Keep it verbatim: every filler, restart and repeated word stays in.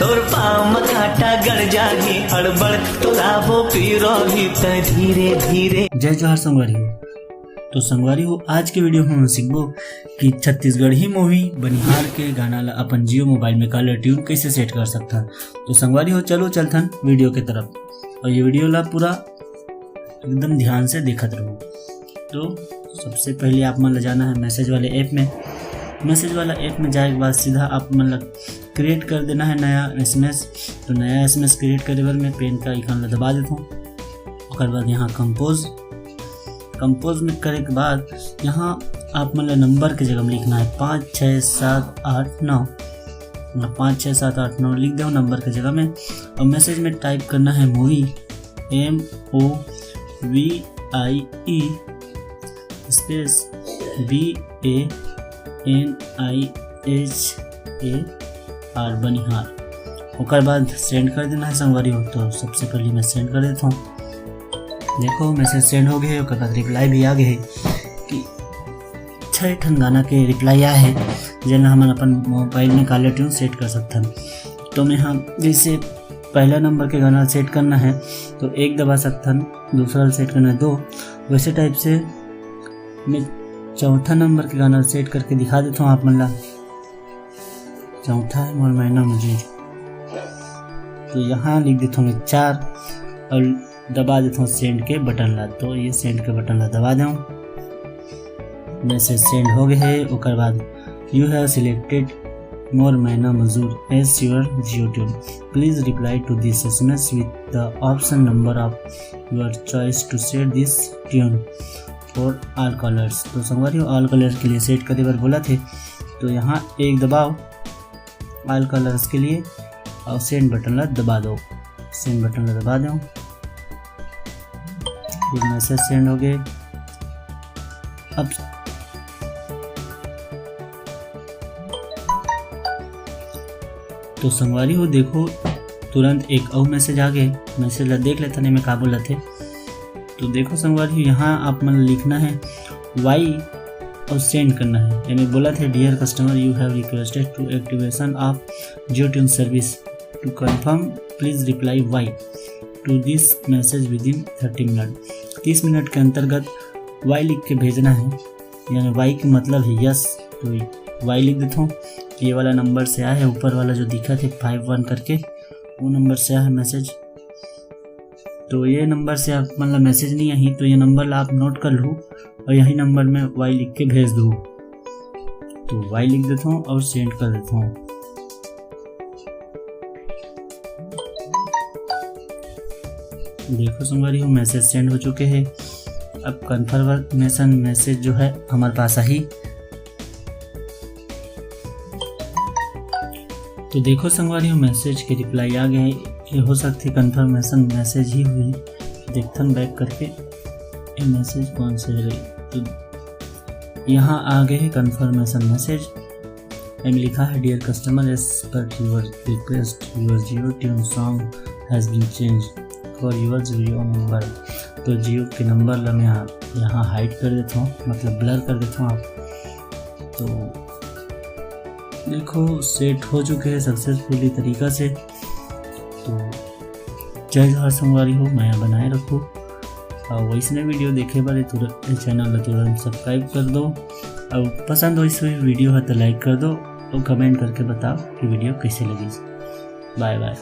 तोर पाँव म कांटा गड़ जाही, अड़बड़ तोला वो पिरोही त धीरे धीरे। जय जोहार संगवारी हो। तो संगवारी हो, आज के वीडियो में हम सीखबो कि छत्तीसगढ़ी मूवी बनिहार के गाना ला अपन जियो मोबाइल में कॉलर ट्यून कैसे सेट कर सकथन। तो संगवारी हो, चलो चलथन वीडियो के तरफ और ये वीडियो ला पूरा एकदम ध्यान से देखत रहो। तो सबसे पहले आप मन ला जाना है मैसेज वाले ऐप में। मैसेज वाला ऐप में जाए के बाद सीधा आप मन ला क्रिएट कर देना है नया एसएमएस। तो नया एसएमएस क्रिएट करे बर मैं पेन का आइकन ला दबा देता हूँ। ओकर बाद यहाँ कंपोज, कंपोज में करे के बाद यहाँ आप मन ला नंबर के जगह में लिखना है पाँच छः सात आठ नौ। पाँच छः सात आठ नौ लिख दो नंबर के जगह में और मैसेज में टाइप करना है movie, M O V I E space B A N I H A R Banihar. ओकर बाद सेंड कर देना है संगवारी हो। तो सबसे पहले मैं सेंड कर देता हूँ। देखो मैसेज सेंड हो गए, ओकर बाद रिप्लाई भी आ गए कि छः ठन गाना के रिप्लाई आए है, जेन हमन अपन मोबाइल में कॉलर ट्यून सेट कर सकथन। तो मैं हम जैसे पहला नंबर के गाना सेट करना है तो एक दबा सकथन, दूसरा सेट करना है दो। वैसे टाइप से मैं चौथा नंबर के गाना सेट करके दिखा देता हूँ आप मन ला। चौथा है मोर मैना मुझे, तो यहाँ लिख देता हूँ मैं चार और दबा देता हूँ सेंड के बटन ला। तो ये सेंड के बटन ला दबा दें, मैसेज सेंड हो गए है। ओकर बाद you have selected मोर मैना मजूर as your Jio tune. Please reply to this SMS with the option number of your choice to set this tune for all callers। तो संगवारी हो, ऑल कॉलर के लिए सेट करे बर बोला थे, तो यहाँ एक दबाओ ऑल कॉलर्स के लिए और सेंड बटन ला दबा दो। सेंड बटन ला दबा दो, ये मैसेज सेंड हो गए। अब तो संगवारी हो, देखो तुरंत एक और मैसेज आ गए। मैसेज ला देख लेथन एमे का बोलत हे। तो देखो संगवारी हो, यहाँ आप मन लिखना है वाई और सेंड करना है। एमे बोलत हे, dear customer, you have requested to activation of Jio Tune service। To confirm, please reply Y to this message within thirty minute। तीस मिनट के अंतर्गत वाई लिख के भेजना है, यानी वाई के मतलब है यस। तो वाई लिख देता हूँ। ये वाला नंबर से आया है, ऊपर वाला जो दिखा थे फाइव वन करके, वो नंबर से आया है मैसेज। तो ये नंबर से आप मतलब मैसेज नहीं आई, तो ये नंबर ला आप नोट कर लो और यही नंबर में वाई लिख के भेज दो। तो वाई लिख देता हूँ और सेंड कर देता हूँ। देखो संगवारी हो, मैसेज सेंड हो चुके हैं। अब कन्फर्मेशन मैसेज जो है हमारे पास आई। तो देखो संगवारी हो, मैसेज के रिप्लाई आ गए। ये हो सकथे कन्फर्मेशन मैसेज ही हुई। देखथन बैक करके ये मैसेज कौन से है। तो यहाँ आ गए है कन्फर्मेशन मैसेज। एमे लिखा है, dear customer, as per your request, your Jio Tune song has been changed for your Jio number। तो जियो के नंबर ला मैं यहाँ, यहाँ हाइड कर देता हूँ, मतलब ब्लर कर देता हूँ आप। तो देखो सेट हो चुके हैं सक्सेसफुली तरीका से। तो जय जोहार संगवारी हो, मया बनाए रखो और वैसने वीडियो देखे बर तुरंत चैनल ला तुरंत सब्सक्राइब कर दो और पसंद होइस वीडियो है तो लाइक कर दो और कमेंट करके बताओ कि वीडियो कैसे लगी। बाय बाय।